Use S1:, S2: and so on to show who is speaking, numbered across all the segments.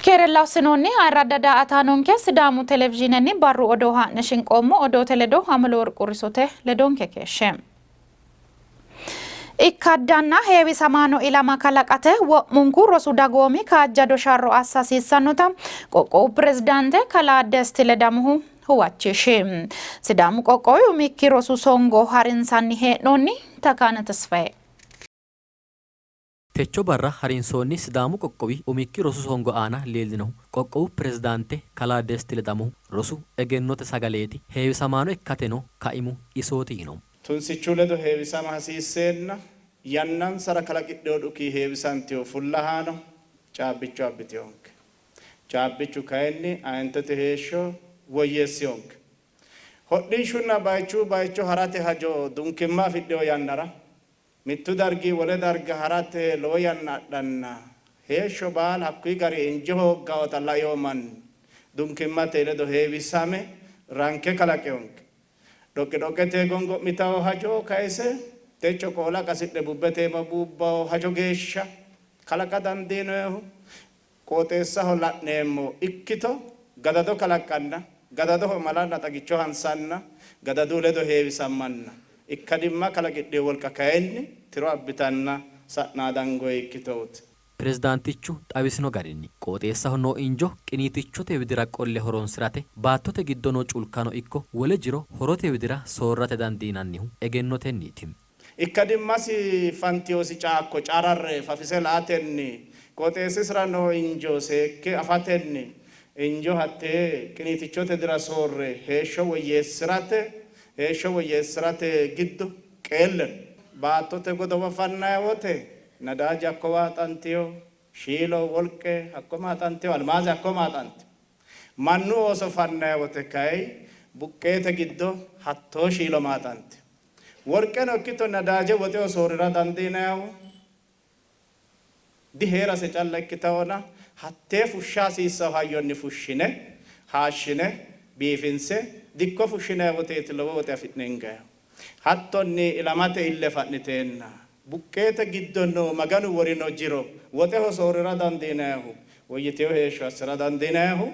S1: Keerella assinoonni ayirradda daa''ataanonke Sidaamu Televizhiinenni barru odoo haa'ne shinqoommo odoote ledo Ameleworq Urisote ledonke keeshshe. Ikkaddanna heewisamaano ilama kalaqate wo'munku rosu dagoomi kaajjado sharro assa hasiissannota qoqqowu pirezidaante kalaa Desti Ledamohu huwachishi. Sidaamu qoqqowi umikki rosu songo harinsanni hee'noonni. Takaana Tesfaye.
S2: Techo barra harinsoonni Sidaamu qoqqowi umikki rosu songo aana leellinohu qoqqowu pirezidaante kalaa Desti Ledamohu, rosu egennote sagaleeti, heewisamaano ikkateno kaimu isooti yino.
S3: Tunsichu ledo heewisama hasiisseenna yannansara kalaqidhino dhuki heewisantino fullahaano caabbicho abbitinonke. Caabbichu kayinni aantete heeshsho woyyeessinonke. Hodhishshunna bayichu bayicho harate hajo dunkimma afidhino yannara Mittu dargi wole darga ha'rate lowo yanna adhanna, heeshsho baala hakkuyi gari injo hooggaota laino manni dunkimmate ledo heewisame ranke kalaqinonke. Dhoqidhoqete gongo'mitanno hajo kayise techo qoola qasidhe bubbete iima buubbanno hajo geeshsha kalaqa dandiinohu Qooxeessaho la'neemmo ikkito gadado kalaqqanna, gadadoho malanna xagicho hansanna, gadadu ledo heewisammanna, ikkadimma kalaqidhino wolqa kayinni tiro abbitanna sa'naa dangoyi ikkitooti.
S2: Pirezidaantichu xawisino garinni, qooxeessaho noo injo qiniitichote widira qolle horoonsi'rate baattote giddo noo culkano ikko wole jiro horote widira soorrate dandiinannihu egennotenniiti.
S3: Ikkadimmasi fantinosi caakko cararre fafise la''atenni, qooxeessisira noo injo seekke afatenni, injo hattee qiniitichote dira soorre heeshsho woyyeessi'rate heeshsho woyyeessi'rate giddo qeelle no. Baattote godowa fannanni wote nadaaje hakko waaxantino, shiilo, wolqe, hakko maaxantino, almaaze hakko maaxantino. Mannu ooso fannanni wote kayi buqqeete giddo hattoo shiilo maaxantino. Worqeno ikkito nadaaje woxeho soorrira dandiinannihu dihee'rase calla ikkitannona hattee fushsha hasiissanno hayyonni fushshine, haashshine, biifinse dikko fushshinanni woteeti lowo woxe afi'ne hingannihu. Hattonni ilamate ille fa'niteenna buqqeete giddo noo Maganu worino jiro woxeho soorrira dandiinannihu, woyyitino heeshsho assi'ra dandiinannihu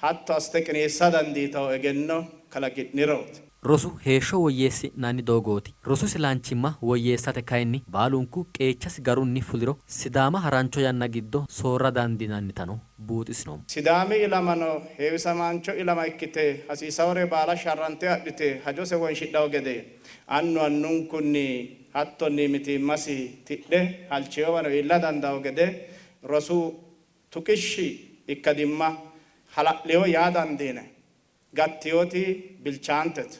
S3: hatto assite qiniissa dandiitanno egenno kalaqi'nirooti.
S2: Rosu heeshsho woyyeessi'nanni doogooti. Rosu silanchimma woyyeessate kayinni baalunku qeechasi garunni fuliro Sidaama harancho yanna giddo soorra dandiinannitano buuxisino.
S3: Sidaami ilamano heewisamaancho ilama ikkite hasiisawore baala sharrante adhite hajose wonshidhawo gede annu annunkunni hattonni mitiimmasi tidhe halchinowano iilla dandawo gede rosu tuqishshi ikkadimma hala'lino yaa dandiinanni. Gattinoti bilchaantete,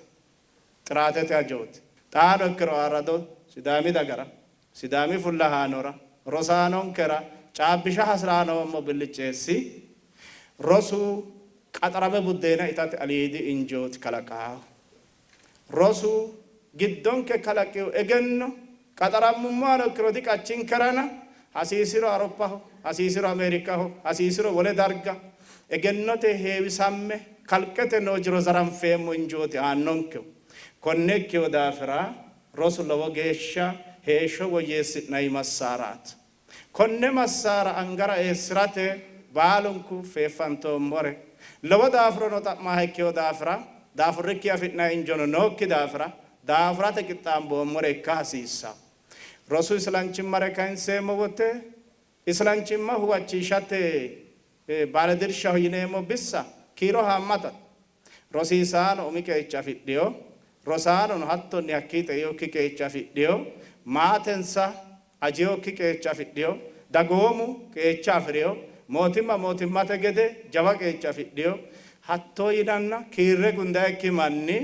S3: xiraatete hajooti. Xaano ikkiro ayirrado Sidaami dagara, Sidaami fullahaanora, rosaanonkera caabbisha hasi'ra noommo billicceessi rosu qaxarame buddeena itate aliidi injooti kalaqaahu. Rosu giddonke kalaqino egenno qaxarammummohano ikkiro diqachinkerana hasiisiro Aroppaho, hasiisiro Ameerikaho, hasiisiro wole darga egennote heewisamme kalqete noo jiro zaranfeemmo injooti aannonkehu. Konne ikkino daafira rosu lowo geeshsha heeshsho woyyeessi'nanni massaaraati. Konne massaara angara eessi'rate baalunku feeffantoommore, lowo daafurono xa'maaha ikkino daafira, daafurrikki afi'nanni injono nookki daafira, daafurate qixxaamboommore ikka hasiissanno. Rosu islanchimmare kayinseemmo wote, islanchimma huwachishate baaledirshaho yineemmo bissa kiiro haammatate. Rosiisaano umi qeecha afidhino, rosaanono hattonni hakkii xeinokki qeecha afidhino, maatensa ajinokki qeecha afidhino, dagoomu qeecha afi'rino, mootimma mootimmate gede jawa qeecha afidhino. Hatto yinanna kiirre gundannikki manni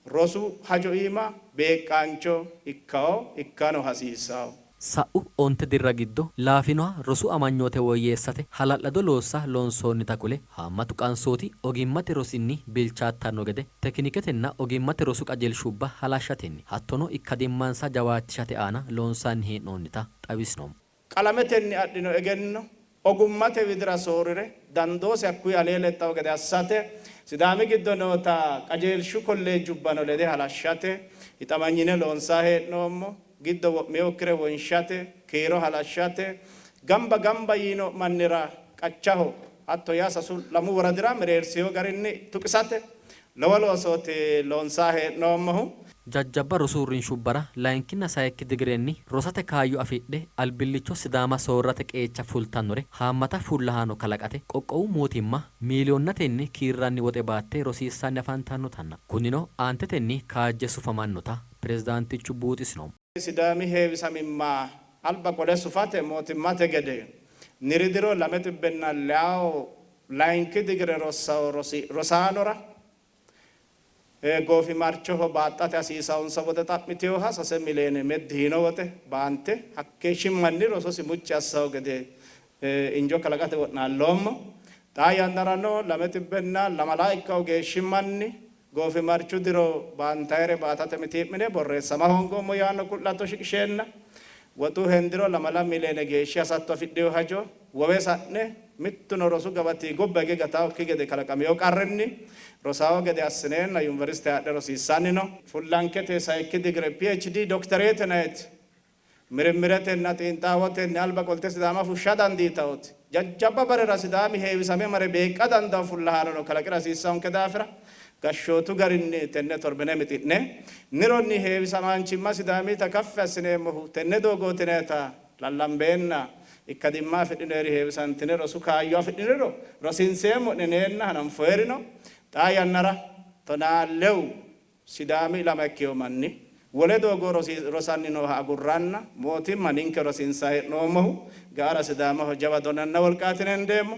S3: rosu hajo iima beeqqaancho ikkanno, ikkano hasiissanno.
S2: Sa'u onte dirra giddo laafinoha rosu amanyoote woyyeessate hala'lado loossa loonsoonnita kule, haammatu qansooti ogimmate rosinni bilchaattanno gede tekiniketenna ogimmate rosu qajeelshubba halashshatenni hattono ikkadimmansa jawaachishate aana loonsanni hee'noonnita xawisino.
S3: Qalametenni adhino egenno ogummate widira soorri're dandoosi hakkuyi alee lexxawo gede assate Sidaami giddo noota qajeelshu kolleejjubbano lede halashshate hixamanyine loonsanni hee'noommo. Giddo wo'minokkire wonshate, kiiro halashshate, gamba gamba yiino mannira qachaho Hatto yaa sasu lamu woradira mereersino garinni tuqisate lowo loosooti loonsanni hee'noommohu.
S2: Jajjabba rosu uurrinshubbara layinkinna sayikki digirenni rosate kaayyo afidhe albillicho Sidaama soorrate qeecha fultannore haammata fullahaano kalaqate qoqqowu mootimma miiliyoonnatenni kiirranni woxe baatte rosiissanni afantannotanna kunino aantetenni kaajje sufamannota pirezidaantichu buuxisino.
S3: Sidaami heewisamimma alba qole sufate mootimmate gede niri diro lame xibbenna leyawo layinki digire rossawo rosaanora goofimarchoho baaxxate hasiisawonsa woxe xa'mitinoha 3 miliyoone meddi yiino woxe baante hakkeeshshi manni rososi mucci assawo gede injo kalaqate wo'naalloommo. Xaa yannarano 220 ikkawo geeshshi manni goofimarchu diro baantayire baatate mitii'mine borreessama hoongoommo yaanno ku'lato shiqisheenna woxu hendiro 2 miliyoone geeshshi hasatto afidhino hajo wowe sa'ne mittuno rosu gabati gobba hige gataokki gede kalaqamino qarrinni rosawo gede assineenna yuniversite haadhe rosiissanni no. Fullankete sayikki digire PhD dokitereete nayiti mirimiretenna xiinxaawotenni alba qolte Sidaama fushsha dandiitawoti jajjabba barera Sidaami heewisame mare beeqqa dandawo fullahaanono kalaqira hasiissawonke daafira gashshootu garinni tenne torbine mixi'ne nironni heewisamaanchimma Sidaamita kaffi assineemmohu tenne doogootinayita lallambeenna ikkadimma afidhinoeri heewisantine rosu kaayyo afidhiniro rosiinseemmo'ne yineenna hananfoyerino xaa yannara 12 Sidaami ilama ikkino manni wole doogo rosanni nooha agurranna mootimma ninke rosiinsanni hee'noommohu ga'ara Sidaamaho jawa donanna wolqaati yine hendeemmo.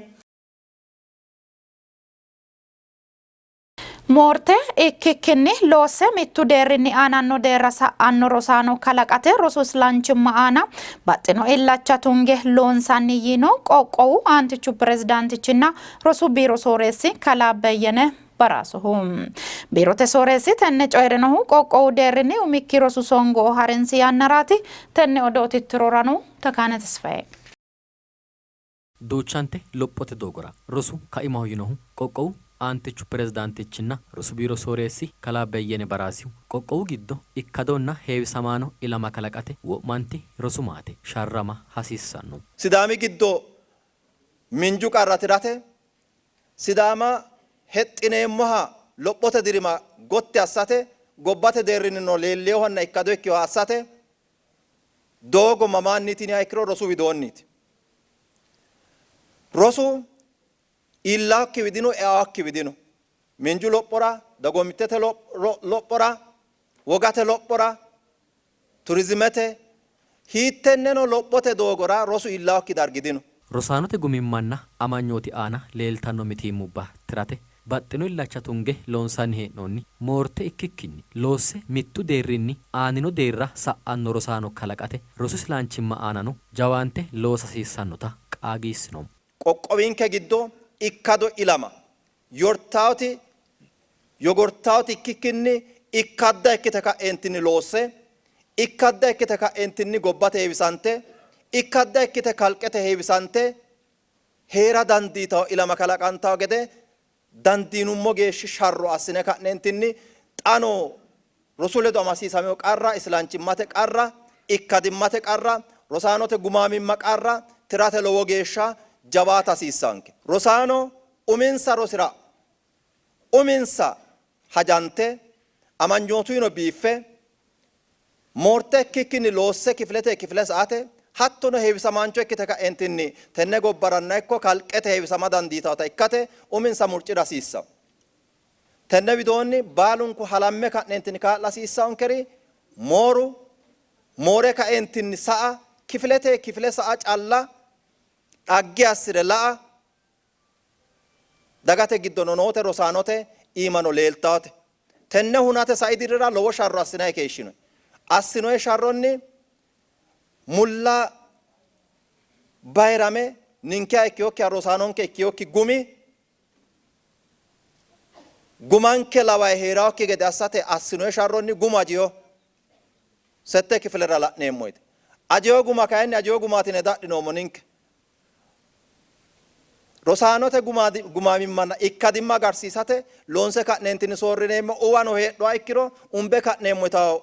S1: Moorte ikkikkinni loosse mittu deerrinni aananno deerra sa'anno rosaano kalaqate rosu islanchimma aana baxxino illacha tunge loonsanni yiino qoqqowu aantichu pirezidaantichinna rosu biiro sooreessi kalaa Beyyene Baraasohu. Biirote sooreessi tenne coyi'rinohu qoqqowu deerrinni umikki rosu songo harinsi yannaraati. Tenne odoo tittirorano Takaane Tesfaye.
S2: Duuchante lophote doogora rosu kaimaho yinohu qoqqowu aantichu pirezidaantichinna rosu biiro sooreessi kalaa Beyyene Baraasihu, qoqqowu giddo ikkadonna heewisamaano ilama kalaqate wo'manti rosu maate sharrama hasiissanno.
S4: Sidaami giddo miinju qarra tirate, Sidaama hexxineemmoha lophote dirima gotti assate, gobbate deerrinnino leellinohanna ikkado ikkinoha assate doogo mamaanniiti yiniha ikkiro rosu widoonniiti. Rosu iillaakkiwi dino, eaakkiwi dino. Miinju lophora, dagoomittete lophora, wogate lophora, turizimete, hiittenneno lophote doogora rosu iillaakki dargi dino.
S2: Rosaanote gumimmanna amanyooti aana leeltanno mitiimmubba tirate baxxino illacha tunge loonsanni hee'noonni. Moorte ikkikkinni loosse mittu deerrinni aanino deerra sa'anno rosaano kalaqate rosu islaanchimma aanano jawaante loosa hasiissannota qaagiissino.
S4: Qoqqowinke giddo ikkado ilama yortaawoti yogortaawoti ikkikkinni ikkadda ikkite ka'eentinni loosse, ikkadda ikkite ka'eentinni gobbate heewisante, ikkadda ikkite kalqete heewisante hee'ra dandiitawo ilama kalaqantawo gede dandiinummo geeshshi sharro assine ka'neentinni xa noo rosu ledo amasiisamino qarra, islanchimmate qarra, ikkadimmate qarra, rosaanote gumaamimma qarra tirate lowo geeshsha jawaata hasiissanke. Rosaano uminsa rosira uminsa hajante amanyootuyino biiffe moorte ikkikkinni loosse kifilete kifile sa''ate hattono heewisamaancho ikkite ka'entinni tenne gobbaranna ikko kalqete heewisama dandiitawota ikkate uminsa murci'ra hasiissanno. Tenne widoonni baalunku halamme ka'neentinni kaa'la hasiissaonkeri mooru, moore kaeentinni sa'a, kifilete kifile sa'a calla dhagge assi're la'a dagate giddono noote rosaanote iimano leeltaote. Tenne hunate sai dirira lowo sharro assinanni keeshshinoyi. Assinoyi sharronni mulla bayirame ninkeha ikkinokkiha rosaanonke ikkinokki gumi gumanke lawayi hee'raokki gede assate assinoyi sharronni gumu ajino. Sette kifilera la'neemmo woyte ajino guma kayinni ajino gumaati yine dadhinoommo ninke. Rosaanote gumaamimmanna ikkadimma agarsiisate loonse ka'neentinni soorrineemmo uwano heedhuha ikkiro umbe ka'neemmo yitanno.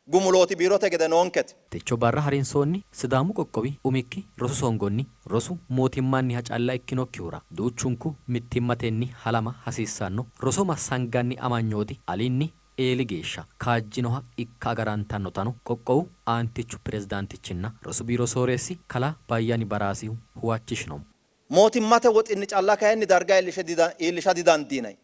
S4: gumulooti biirote gede noonketi.
S2: Techo barra harinsoonni Sidaamu qoqqowi umikki rosu songonni rosu mootimmanniha calla ikkinokkihura duuchunku mittimmatenni halama hasiissanno roso massanganni amanyooti alinni eeli geeshsha kaajjinoha ikka agarantannotano qoqqowu aantichu pirezidaantichinna rosu biiro sooreessi kalaa Bayyani Baraasihu huwachishino.
S4: Mootimmate woxinni calla kayinni darga iillisha didandiinanni.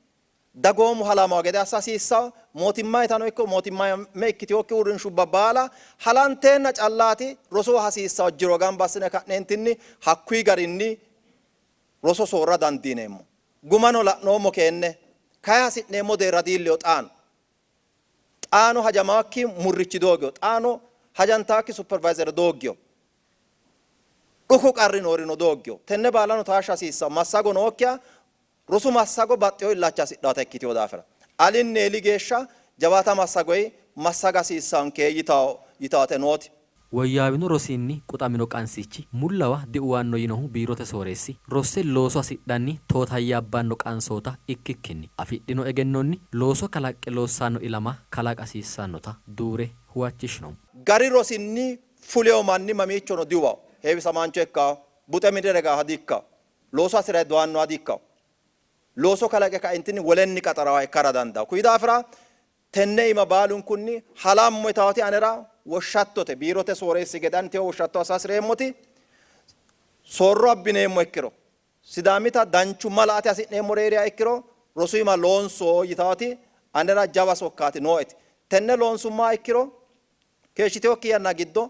S4: Dagoomu halamawo gede assa hasiissanno. Mootimmayitano ikko mootimmaame ikkitinokki uurrinshubba baala halanteenna callaati rosoho hasiissanno jiro gamba assine ka'neentinni hakkuyi garinni roso soorra dandiineemmo. Gumano la'noommo keenne kayi hasi'neemmo deerra diillino xaano. Xaano hajamaakki murrichi doogino. Xaano hajantaakki supervayzere dooggino. Dhuku qarri noorino dooggino. Tenne baalano taashsha hasiissanno. Massago nookkiha rosu massago baxxino illacha hasidhawota ikkitino daafira alinni eeli geeshsha jawaata massagoyi massaga hasiissannonke yitawate nooti.
S2: Woyyaawino rosinni quxamino qansichi mullawa diuwanno yinohu biirote sooreessi, rosse looso hasidhanni tootayyaabbanno qansoota ikkikkinni afidhino egennonni looso kalaqqe loossanno ilama kalaqa hasiissannota duure huwachishino.
S4: Gari rosinni fulino manni mamiichono diuwanno, heewisamaancho ikkanno, buxe minira higaaha di''ikkanno. Looso hasi'rayi dowannoha di''ikkanno. Looso kalaqe kaentinni wolenni qaxarawa ikkara dandaanno. Kuyi daafira tenne iima baalunkunni halammo yitaoti anera woshshattote. Biirote sooreessi gede ani tewo woshshatto assa hasi'reemmoti soorro abbineemmo ikkiro, Sidaamita danchumma la''ate hasi'neemmore hee'riha ikkiro rosu iima loonso yitaoti anera jawa sokkaati nooeti. Tenne loonsummoha ikkiro keeshshitinokki yanna giddo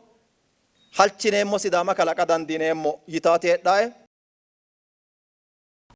S4: halchineemmo Sidaama kalaqa dandiineemmo yitaoti heedhae.